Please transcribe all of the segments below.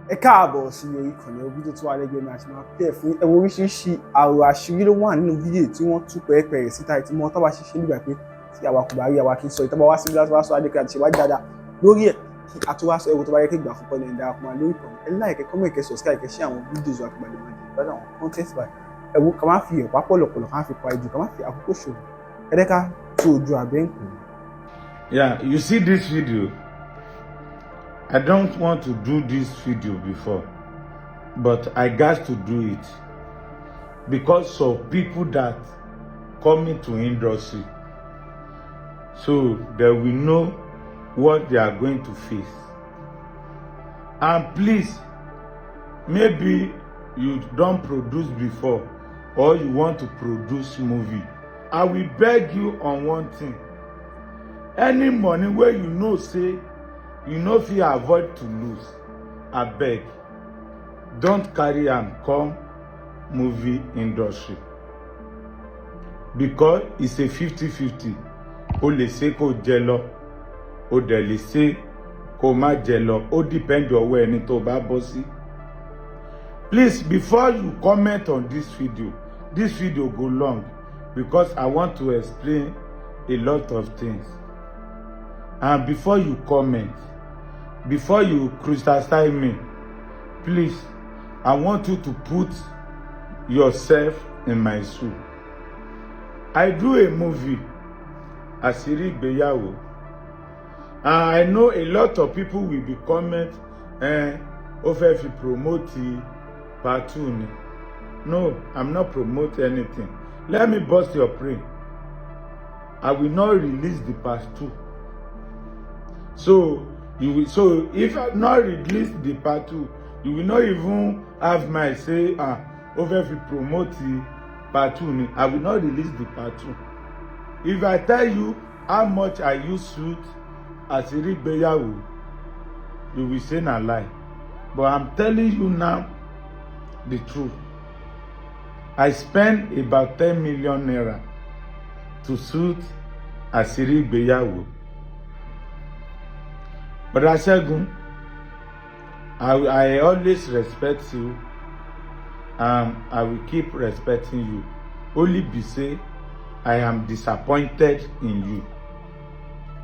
Ẹ káàbọ̀ sí orí ìkànnì orí tó tún wà lẹ́gbẹ̀ẹ́ mi àti máa pẹ́ fún ẹ wo oríṣiríṣi àrò àṣírí ló wà nínú fídíò tí wọ́n tú pẹ́ẹ́pẹ́rẹ́ síta tí wọ́n tọ́ba ṣiṣẹ́ nígbà pé tí àwa kò bá rí àwa kì í sọ ìtọ́ba wá síbi láti wá sọ adékè àti ṣèwádìí dáadáa lórí ẹ̀ kí a tó wá sọ ẹ̀wò tó bá yẹ kí gbà fún pẹ̀lú ẹ̀dá ọkùnrin lórí ìkànnì. Ẹ like, ẹ comment, ẹ subscribe, ẹ share àwọn fídíò wa kí gbàdé máa jẹ ìgbádùn àwọn content báyìí. Ẹ wo, ká má fi ọ̀pá pọ̀lọ̀pọ̀lọ̀, ká má fi pa ìjù, ká má fi àkókò ṣòwò. Ẹ dẹ́ ká tó ojú abẹ́ ń kù. Yeah, you see this video. I don't want to do this video before, but I got to do it because of people that come into industry, so they will know what they are going to face. And please, maybe you don't produce before or you want to produce movie. I will beg you on one thing. Any money wey you know say you no fit avoid to lose, abeg, don't carry am come movie industry, because it's a 50-50. O lè ṣe kó jẹ lọ, o dẹ̀ lè ṣe kó má jẹ lọ. Ó depend ọwọ́ ẹni tó bá bọ́ sí. Please, before you comment on this video, this video go long because I want to explain a lot of things. And before you comment, before you criticize me, please, I want you to put yourself in my shoe. I do a movie, Àṣírí Ìgbéyàwó, and I know a lot of people will be comment, ó fẹ́ fi promote part two ni. No, I'm not promote anything. Let me burst your brain. I will not release the part two. So you will, so if I not release the part two, you will not even have my say, ah, ó fẹ́ fi promote part two ni. I will not release the part two. If I tell you how much I use shoot Àṣírí Ìgbéyàwó, you will say na lie, but I'm telling you now the truth. I spend about ₦10 million to shoot Àṣírí Ìgbéyàwó. Brother Ṣẹ́gun, I always respect you and I will keep respecting you. Only be say I am disappointed in you.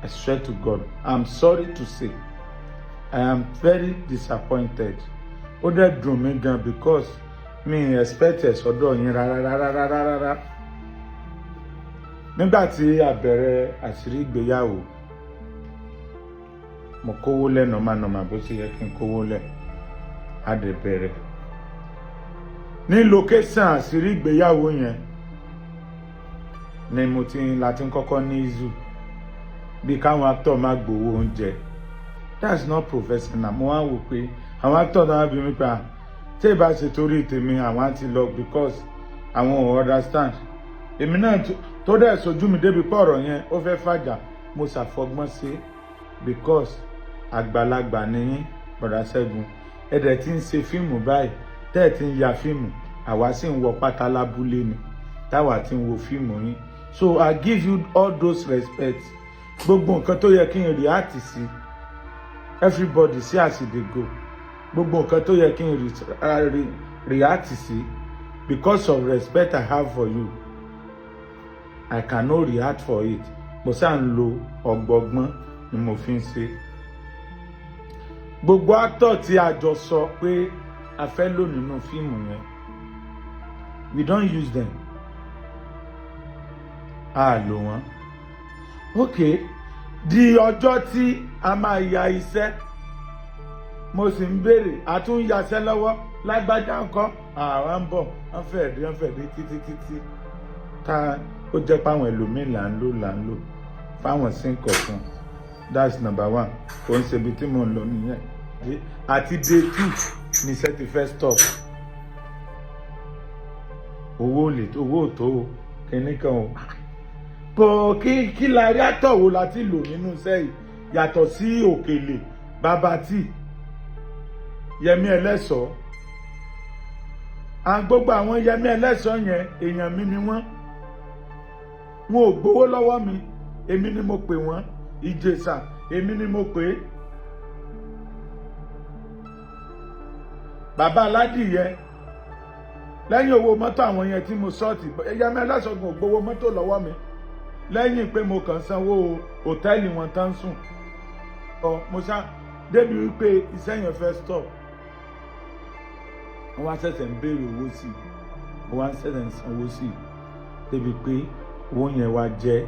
I swear to God, I'm sorry to say, I am very disappointed. Ó dẹ̀ dùn mí gan because mi expect ẹ̀ sọ́dọ̀ yín rárá rárá rárá rárá. Nígbà tí a bẹ̀rẹ̀ Àṣírí Ìgbéyàwó, mo kówó lẹ̀ normal normal bó ṣe yẹ kí n kówó lẹ̀. A dẹ̀ bẹ̀rẹ̀. Ní location Àṣírí Ìgbéyàwó yẹn ni mo ti la ti ń kọ́kọ́ ní issue bí káwọn actor máa gbowó oúnjẹ. That's not professional. Mo wá wò pé àwọn actor náà bí mi pa tí ìbá ṣe torí tèmi, àwọn á ti lọ because àwọn ò understand. Èmi náà tó dẹ̀ sojú mi débi pé ọ̀rọ̀ yẹn ó fẹ́ fàjà, mo ṣàfọgbọ́n sí because àgbàlagbà ni yín, Bọ̀dá Ṣẹ́gun. Ẹ dẹ̀ ti ń ṣe fíìmù báyìí, tẹ́ ẹ̀ ti ń ya fíìmù, àwa sì ń wọ pátá lábúlé ni táwa ti ń wo fíìmù yín. So I give you all those respect. Gbogbo nǹkan tó yẹ kí n react sí, everybody see as e dey go. Gbogbo nǹkan tó yẹ kí n react sí, because of respect I have for you, I cannot react for it. Mo ṣáà ń lo ọgbọgbọ́n ni mo fi ń ṣe. Gbogbo actor tí a jọ sọ pé a fẹ́ lò nínú fíìmù yẹn, we don't use them. A lò wọ́n. Ok, di ọjọ́ tí a máa ya iṣẹ́, mo sì ń béèrè, a tún ń yaṣẹ́ lọ́wọ́, lágbájá ńkọ́? Àwọn ń bọ̀, wọ́n fẹ́ dé títí títí tá ó jẹ́ páwọn ẹlòmíì là ń lò fáwọn sí kọ̀ọ̀kan. That's number one. Kò ń ṣe ibi tí mò ń lọ nìyẹn. Àti day two ní iṣẹ́ ti fẹ́ stop. Owó lè owó tó o kínní kan o bọ̀ kí la rí àtọ̀ wo la ti lò nínú iṣẹ́ yìí yàtọ̀ sí Òkèlè, Bàbá Tí, Yẹmí Ẹlẹ́ṣọ̀ọ́? À gbogbo àwọn Yẹmí Ẹlẹ́ṣọ̀ọ́ yẹn, èèyàn mi ni wọ́n. Wọn ò gbowó lọ́wọ́ mi, èmi ni mo pè wọ́n. Ìjẹ̀ṣà, èmi ni mo pè é. Bàbá aládìyẹ, lẹ́yìn owó mọ́tò àwọn yẹn tí mo sọ́ọ̀tì, Yẹmí Ọlásọ̀gùn ò gbowó mọ́tò lọ́wọ́ mi lẹ́yìn pé mo kàn sanwó hòtẹ́ẹ̀lì wọn tán sùn. Ọ mo ṣá débi wípé iṣẹ́ yẹn fẹ́ stop, wọ́n wá ṣẹ̀ṣẹ̀ ń béèrè owó sí i, wọ́n wá ṣẹ̀ṣẹ̀ ń sanwó sí i, débi pé owó yẹn wá jẹ́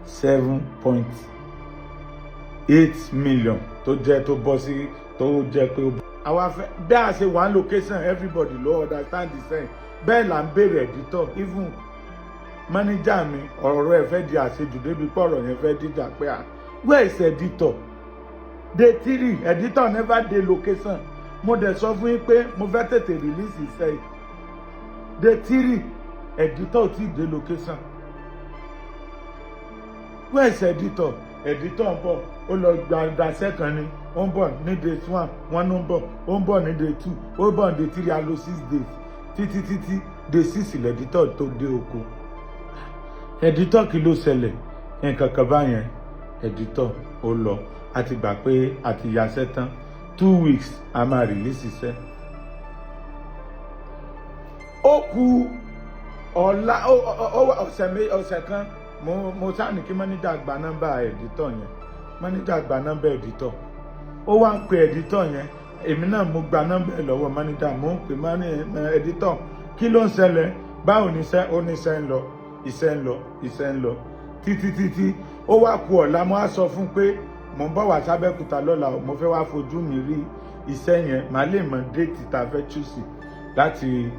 7.8 million tó jẹ́ tó bọ́ sí tó jẹ́ pé ó. Àwa fẹ́ bí a ṣe wà ní location, everybody ló understand the same. Bẹ́ẹ̀ là ń béèrè editor. Even manager mi, ọ̀rọ̀ ẹ̀ fẹ́ di àṣejù débi pé ọ̀rọ̀ yẹn fẹ́ díjà pé à, where is editor? Day three, editor never dey location. Mo dẹ̀ sọ fún yín pé mo fẹ́ tètè release iṣẹ́ yìí. Day three, editor ò tí ì dé location. Where is editor? Editor ń bọ̀, ó lọ gba gbaṣẹ́ kan ni, ó ń bọ̀ ní day one, wọ́n ló ń bọ̀, ó ń bọ̀ ní day two, ó ń bọ̀ ní day three. A lò 6 days títí títí, day six l'editor tó dé oko. Editor, kí ló ṣẹlẹ̀? Nǹkan kan báyẹn. Editor ó lọ. A ti gbà pé a ti yaṣẹ́ tán, 2 weeks a máa release iṣẹ́. Ó kù ọ̀la, ọ̀sẹ̀ ọ̀sẹ̀ kan. Mo sáà ní kí manager gba nọ́mbà editor yẹn. Manager gba nọ́mbà editor, ó wá ń pe editor yẹn. Èmi náà mo gba nọ́mbà ẹ̀ lọ́wọ́ manager, mo ń pè mọ́ editor, kí ló ń ṣẹlẹ̀? Báwo ni iṣẹ́? Ó ní iṣẹ́ ń lọ, iṣẹ́ ń lọ, iṣẹ́ ń lọ títí títí. Ó wá ku ọ̀la. Mo á sọ fún pé mo ń bọ̀ wá sábẹ́kúta lọ́la, mo fẹ́ wá fojú mi rí iṣẹ́ yẹn, màá lè mọ date tá a fẹ́ choose láti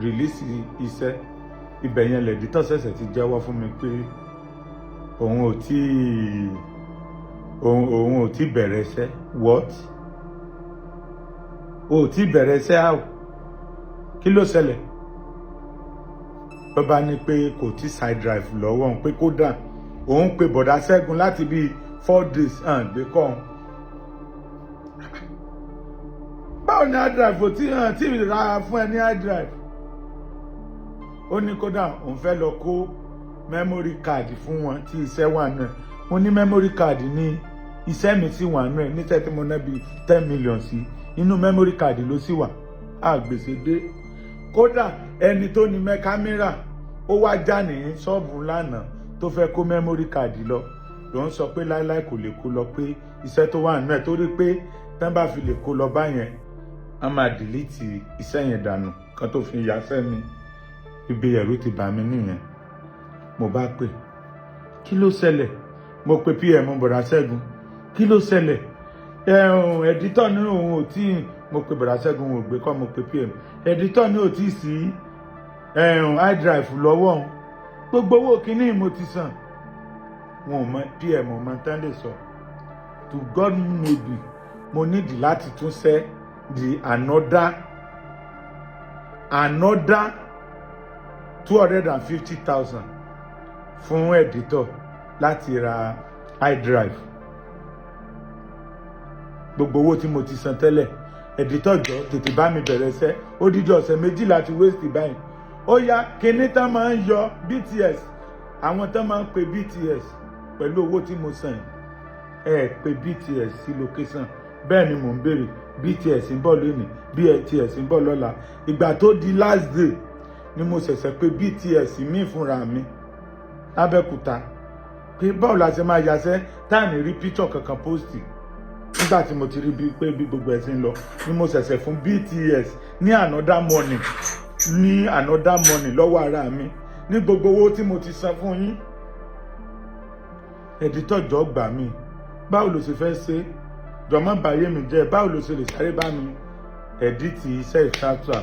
release iṣẹ́. Ibẹ̀ yẹn l'editor ṣẹ̀ṣẹ̀ ti jẹ́wọ́ fún mi pé òun ò tí bẹ̀rẹ̀ iṣẹ́. What? O ò tí bẹ̀rẹ̀ iṣẹ́? How? Kí ló ṣẹlẹ̀? Ló bá ní pé kò tí side drive lọ́wọ́ òun, pé kódà òun pe bọ̀dá Ṣẹ́gun láti bíi 4 days hàn gbé kọ́ òun. Báwo ni hard drive ò tí hàn tí ra fún ẹ ní hard drive? Ó ní kódà òun fẹ́ lọ kó memory card fún wọn tí iṣẹ́ wà náà. Mo ní memory card ní iṣẹ́ mi sì wà náà, níṣẹ́ tí mo ná bíi 10 million sí, inú memory card ló sì wà. Á gbèsè dé. Kódà ẹni tó ní mẹ́ kámẹ́rà, ó wá já ní ṣọ́ọ̀bù lánàá tó fẹ́ kó memory card lọ, ló ń sọ pé láíláí kò lè kó lọ, pé iṣẹ́ tó wà nínú ẹ̀, torí pé tán bá fi lè kó lọ báyẹn, wọ́n máa delete iṣẹ́ yẹn dànù kan tó fi yàṣẹ́ mi. Ibi ẹ̀rù ti bà mí nìyẹn. Mo bá pè, kí ló ṣẹlẹ̀? Mo pe PM bọ̀dá Ṣẹ́gun, kí ló ṣẹlẹ̀? Ẹ̀hún editor ní òun ò tí. Mo pe bọ̀dá Ṣẹ́gun, ò gbé kọ́. Mo pe PM, editor ní ò tí sí ẹ̀hún iDrive lọ́wọ́ òun, gbogbo owó kínní mo ti san. Wọn ò mọ, PM ò mọ tán lè sọ. To God maybe mo nídìí láti tún ṣẹ́ di another 250,000 fún editor láti ra iDrive. Gbogbo owó tí mo ti san tẹ́lẹ̀. Editor, jọ tètè bá mi bẹ̀rẹ̀ iṣẹ́. Odidi ọ̀sẹ̀ 2 láti waste báyìí. Ó yá, kinní tán máa ń yọ BTS, àwọn tán máa ń pe BTS pẹ̀lú owó tí mo san yìí, ẹ pe BTS sí location. Bẹ́ẹ̀ ni mò ń béèrè, BTS ń bọ̀ lónìí, BTS ń bọ̀ lọ́la. Ìgbà tó di last day ni mo ṣẹ̀ṣẹ̀ pé BTS mi fúnra mi lábẹ́kúta, pé báwo la ṣe máa yaṣẹ́ tá à ní rí picture kankan post, nígbà tí mo ti rí bí pé bí gbogbo ẹ̀ ṣe ń lọ, ni mo ṣẹ̀ṣẹ̀ fún BTS ní another money, ní another money lọ́wọ́ ara mi, ní gbogbo owó tí mo ti san fún yín. Editor, jọ gbà mí, báwo ló ṣe fẹ́ ṣe? Jọ̀mọ́ báyé mi jẹ́. Báwo ló ṣe lè sáré bá mi edit iṣẹ́ ìfàtúà?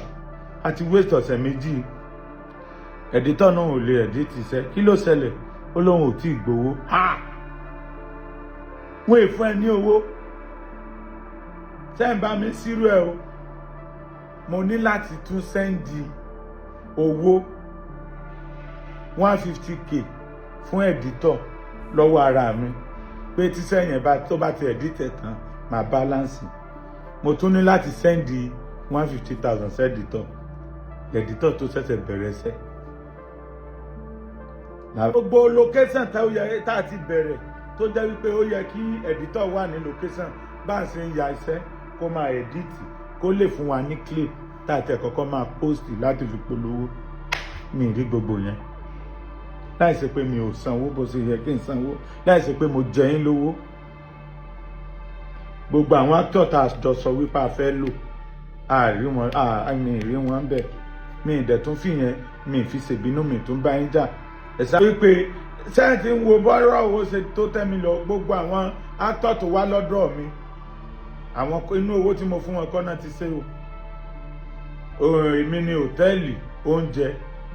Àti waste ọ̀sẹ̀ 2. Editor náà ò lè edit iṣẹ́. Kí ló ṣẹlẹ̀? Ó lóun ò tí ì gbowó. Wọ́n è fún ẹ ní owó ṣé ń bá mi sírú ẹ o. Mo ní láti tún send owó 150K fún editor lọ́wọ́ ara mi, pé tíṣẹ́ yẹn bá tó bá ti edit ẹ̀ tán, máa balance. Mo tún ní láti send 150,000 sí editor, editor tó ṣẹ̀ṣẹ̀ bẹ̀rẹ̀ iṣẹ́. Gbogbo location tá a ti bẹ̀rẹ̀, tó jẹ́ wípé ó yẹ kí editor wà ní location, bá a ṣe ń ya iṣẹ́, kó máa edit, kó Kó lè fún wa ní clip tá a tẹ̀ kọ́kọ́ máa post láti fi polówó. Mi rí gbogbo yẹn, láì ṣe pé mi ò sanwó bó ṣe yẹ kí n sanwó, láì ṣe pé mo jẹ yín lówó. Gbogbo àwọn actor tá a jọ sọ wípé a fẹ́ lò, àrí wọn, mi rí wọn bẹ̀. Mi ì dẹ̀ tún fi yẹn, mi fi ṣèbínú, mi tún bá yín jà. Ẹ̀sà wípé sẹ́yìn tí ń wo bọ́rọ̀ owó ṣe tó tẹ́ mi lọ. Gbogbo àwọn actor tó wá lọ́dọ̀ mi, àwọn inú owó tí mo fún wọn kọ́ náà ti ṣe o. Èmi ní hòtẹ́ẹ̀lì, oúnjẹ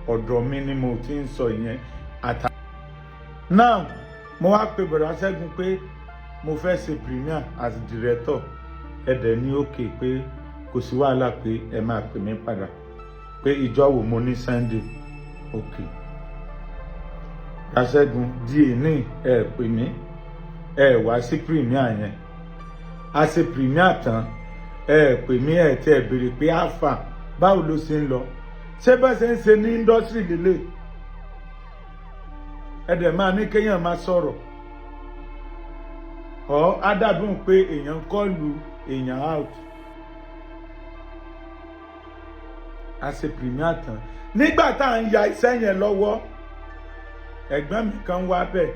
ọ̀dọ̀ mi ni mo ti ń sọ ìyẹn àtà. Now, mo wá pe Bọ̀dá Ṣẹ́gun pé mo fẹ́ ṣe premiere as director. Ẹ dẹ̀ ní òkè pé kò sí wàhálà, pé ẹ máa pè mí padà pé ìjọ wo. Mo ní Sunday. Okay. Ṣẹ́gun díẹ̀ ní ẹ pè mí, ẹ wá sí premiere yẹn. A ṣe premiere tán, ẹ pè mí, ẹ tẹ béèrè pé àfà, báwo ló ṣe ń lọ? Ṣé bá ṣe ń ṣe ní industry lélẹ̀? Ẹ dẹ̀ máa ní kéèyàn máa sọ̀rọ̀ ọ́ á dàbí pé èèyàn call èèyàn out. A ṣe premiere tán, nígbà tá à ń ya iṣẹ́ yẹn lọ́wọ́, ẹ̀gbọ́n mi kan wá bẹ̀,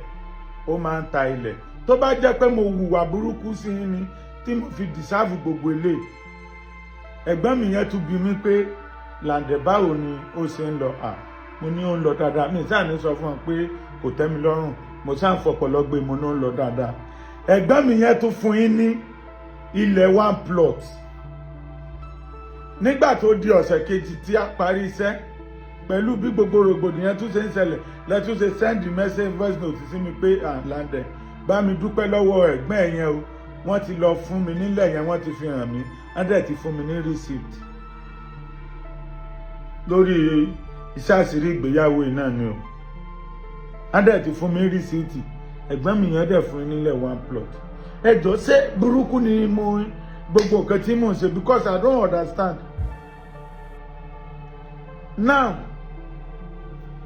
ó máa ń ta ilẹ̀. Tó bá jẹ́ pé mo hùwà burúkú sí yín ni tí mo fi deserve gbogbo eléyìí, ẹ̀gbọ́n mi yẹn tún bi mí pé, "Làǹdẹ̀, báwo ni ó ṣe ń lọ?" À, mo ní ó ń lọ dáadáa. Mi sáà ní sọ fún ọ pé kò tẹ́ mi lọ́rùn. Mo sáà ń fọpọlọ gbé, mo ní ó ń lọ dáadáa. Ẹ̀gbọ́n mi yẹn tún fún yín ní ilẹ̀ one plot. Nígbà tó di ọ̀sẹ̀ kejì tí a parí iṣẹ́, pẹ̀lú bí gbogbo rògbòdìyàn tún ṣe ń ṣẹlẹ̀, lẹ́tún ṣe send message, voice note sí mi pé, "Làǹdẹ̀, bá mi dúpẹ́ lọ́wọ́ ẹ̀gbọ́n ẹ̀ yẹn o. Wọ́n ti lọ fún mi nílẹ̀ yẹn, wọ́n ti fi hàn mí, wọ́n dẹ̀ ti fún mi ní receipt." Lórí iṣẹ́ àṣírí ìgbéyàwó yìí náà ni o. Wọ́n dẹ̀ ti fún mi ní receipt. Ẹ̀gbọ́n mi yẹn dẹ̀ fún mi nílẹ̀ one plot. Ẹ jọ̀ọ́, ṣé burúkú ni mo gbogbo nǹkan tí mò ń ṣe? Because I don't understand. Now,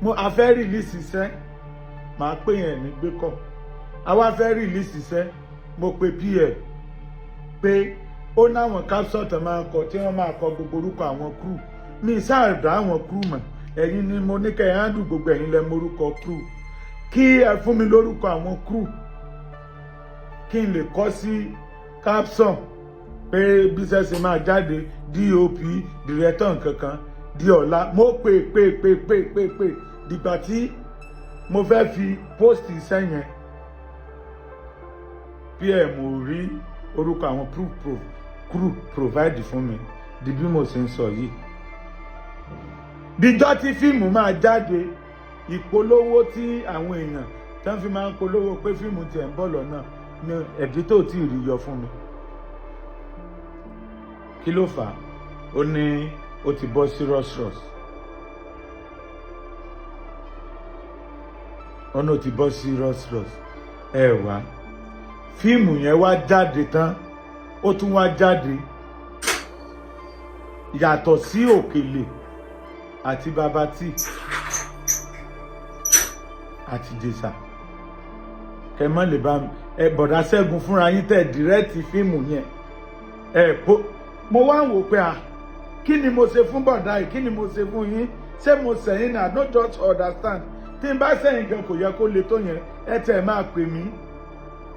mo a fẹ́ release iṣẹ́, màá pè yẹn ní gbé kọ̀. Àwa fẹ́ release iṣẹ́, mo pe pl pé ó náwọn caption tó máa ń kọ, tí wọ́n máa kọ gbogbo orúkọ àwọn crew. Mi sáà dá àwọn crew mọ̀. Ẹ̀yin ni mo ní kẹ́ ẹ̀ handle gbogbo, ẹ̀yin lẹ morúkọ crew. Kí ẹ fún mi lórúkọ àwọn crew kí n lè kọ sí caption pé bí iṣẹ́ ṣe máa jáde, DOP, director, nkankan. Di ọ̀la, mo pè pè pè pè pè pè. Dìgbà tí mo fẹ́ fi post iṣẹ́ yẹn, pm ò rí orúkọ àwọn crew provide fún mi di bí mo ṣe ń sọ yìí. Díjọ́ tí fíìmù máa jáde, ìpolówó tí àwọn èèyàn tí wọ́n fi máa ń polówó pé fíìmù tiẹ̀ ń bọ̀ lọ́nà ní ẹ̀dí tó tí ì rí yọ fún mi. Kí ló fà á? Ó ní ó ti bọ́ sí rush rush. Ó ní ó ti bọ́ sí rush rush. Ẹ wá, fíìmù yẹn wá jáde tán, ó tún wá jáde yàtọ̀ sí Òkèlè àti Baba T àti Jésà. Kẹ mọ́ lè bá ẹ bọ̀dá Ṣẹ́gun fúnra yín tẹ̀ direct fíìmù yẹn. Ẹ po mo wá ń wò pé, à, kí ni mo ṣe fún bọ̀dá yìí? Kí ni mo ṣe fún yín? Ṣé mo sẹ̀yìn náà? I don't just understand. Tí n bá sẹ́yìn gan, kò yẹ kó le tó yẹn. Ẹ tẹ̀ máa pè mí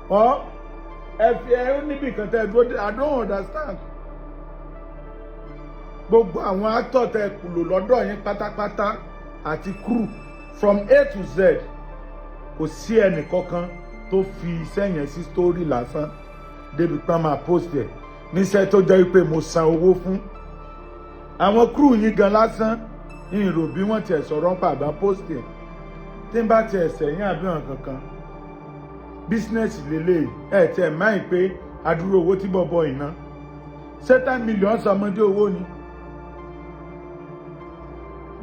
ọ, ẹ fi ẹ ó níbì kan tẹ dúró. I don't understand. Gbogbo àwọn actor tẹ kùlò lọ́dọ̀ yín pátápátá àti crew from A to Z, kò sí ẹnì kankan tó fi iṣẹ́ yẹn sí story lásán débi pé wọ́n máa post ẹ̀ níṣẹ́ tó jẹ́ wípé mo san owó fún àwọn crew yín gan lásán. Ìrò bí wọ́n tiẹ̀ sọ̀rọ̀ ń pa àbá post ẹ̀ tí n bá tiẹ̀ sẹ̀yìn àbí hàn kankan. Business lélẹ̀, ẹ̀ tiẹ̀ máa pé adúrú owó tí bọ̀bọ̀ iná ṣé 10 million sọmọdé owó ni.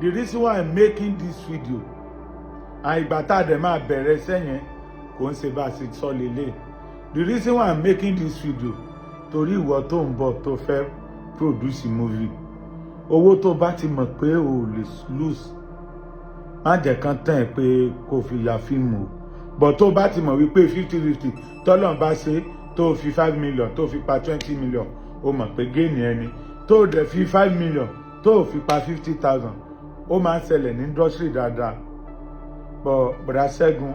The reason why I'm making this video, àìgbà tá a dẹ̀ máa bẹ̀rẹ̀ iṣẹ́ yẹn, kò ń ṣe bá a ṣe sọ lélẹ̀. The reason why I'm making this video, torí ìwọ tó ń bọ̀, tó fẹ́ produce movie, owó tó bá ti mọ̀ pé o lè lose, má jẹ́ kán tán ẹ̀ pé kó fi ya fíìmù o. But tó bá ti mọ̀ wípé 50-50, tọ́lọ́n bá ṣe, tó fi 5 million, tó fi pa 20 million, o mọ̀ pé gain ẹni Tó o dẹ̀ fi 5 million, tó o fi pa 50,000, ó máa ń ṣẹlẹ̀ ní industry dáadáa. But Bọ̀dá Ṣẹ́gun,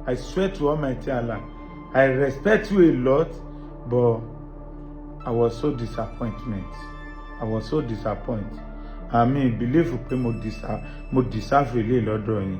I swear to Almighty Allah, I respect you a lot, but I was so disappointment. I was so disappointed. Àmì believe pé mo deserve ilé lọ́dọ̀ yín.